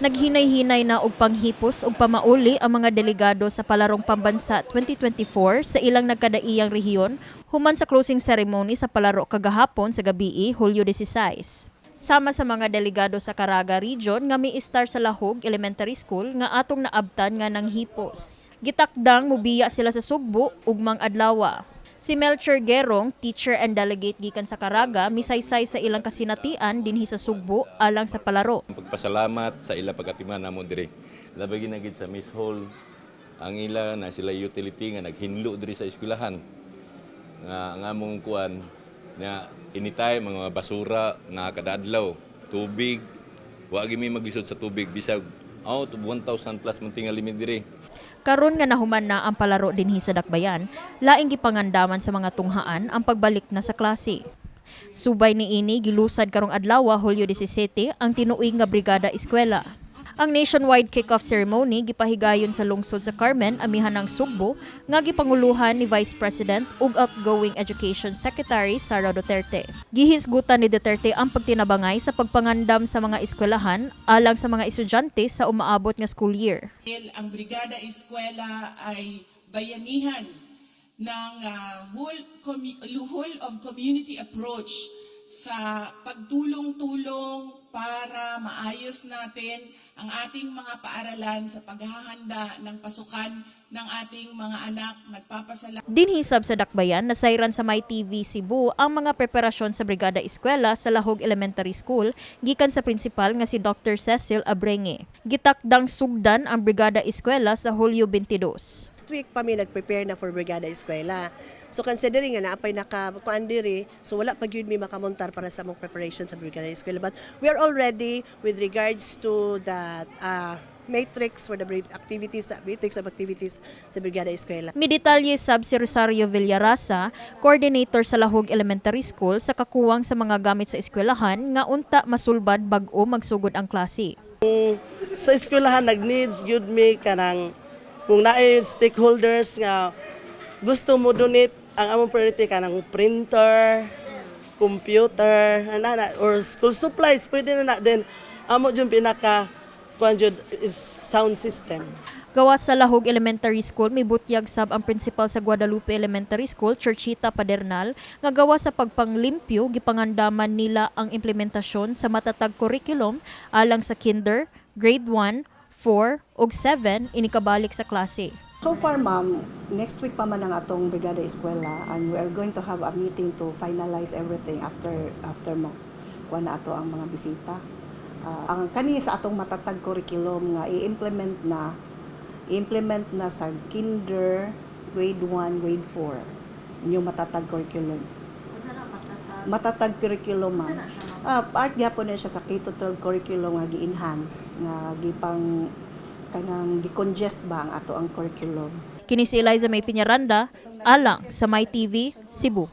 Naghinay-hinay na og panghipos ug pamauli ang mga delegado sa Palarong Pambansa 2024 sa ilang nagkadaiyang rehiyon human sa closing ceremony sa palaro kagahapon sa gabii, Hulyo 16. Sama sa mga delegado sa Caraga Region nga mi-star sa Lahug Elementary School nga atong naabtan nga nanghipos. Gitakdang mubiya sila sa Sugbo ugmang adlawa. Si Melcher Gerong, teacher and delegate gikan sa Caraga, misaysay sa ilang kasinatian dinhi sa Sugbo alang sa palaro. Pagpasalamat sa ila pagatiman namo diri. Labi na gid sa Miss Hall, ang ila na sila utility nga naghinlo diri sa eskwelahan. Nga ang among kuan na anytime mga basura na kadadlaw, tubig, wa gyud mi maglisod sa tubig bisag out of 1,000 plus man tingali mi diri. Karon nga nahuman na ang palaro dinhi sa Dakbayan, laing gipangandaman sa mga tunghaan ang pagbalik na sa klase. Subay niini, gilusad karong adlaw, Hulyo 17, ang tinuig nga Brigada Eskwela. Ang nationwide kick-off ceremony gipahigayon sa lungsod sa Carmen, amihanang Sugbo, nga gipanguluhan ni Vice President ug outgoing Education Secretary Sara Duterte. Gihisgutan ni Duterte ang pagtinabangay sa pagpangandam sa mga eskwelahan alang sa mga estudyante sa umaabot nga school year. Ang Brigada Eskwela ay bayanihan ng whole of community approach sa pagtulong-tulong para maayos natin ang ating mga paaralan sa paghahanda ng pasukan ng ating mga anak. Nagpapasalamat Dinhi sab sa Dakbayan, nasayran sa MyTV Cebu ang mga preparasyon sa Brigada Eskwela sa Lahug Elementary School gikan sa principal nga si Dr. Cecil Abrenge. Gitakdang sugdan ang Brigada Eskwela sa Hulyo 22. Last week pa mi nag-prepare na for Brigada Eskwela. So considering nga naa pay naka kuan diri, so wala pa gyud mi makamontar para sa among preparation sa Brigada Eskwela. But we are already with regards to the matrix for the activities, matrix of activities sa Brigada Eskwela. Midetalye sab si Rosario Villarasa, coordinator sa Lahug Elementary School, sa kakuwang sa mga gamit sa eskwelahan nga unta masulbad bag-o magsugod ang klase. Sa eskwelahan nag-needs gyud mi kanang kung naay stakeholders nga gusto mo donate, ang among priority kanang printer, computer, ana na, or school supplies pwede na na. Then amo jud pinaka kuan jud is sound system. Gawas sa Lahug Elementary School, may butyag sab ang principal sa Guadalupe Elementary School, Churchita Padernal, nga gawas sa pagpanglimpyo, gipangandaman nila ang implementasyon sa matatag curriculum alang sa kinder, grade 1, 4 ug 7 inikabalik sa klase. So far, ma'am, next week pa man ang atong Brigada Eskwela and we are going to have a meeting to finalize everything after mo kuha na ato ang mga bisita. Ang kani sa atong matatag curriculum nga i-implement na sa kinder, grade 1, grade 4. Yung matatag curriculum. Matatag curriculum, ma'am. Part gyapon na siya sa K-12 curriculum nga gi-enhance, nga gipang kanang gi-congest ba ang ato ang curriculum. Kini si Eliza May Piñaranda, alang sa MyTV, Cebu.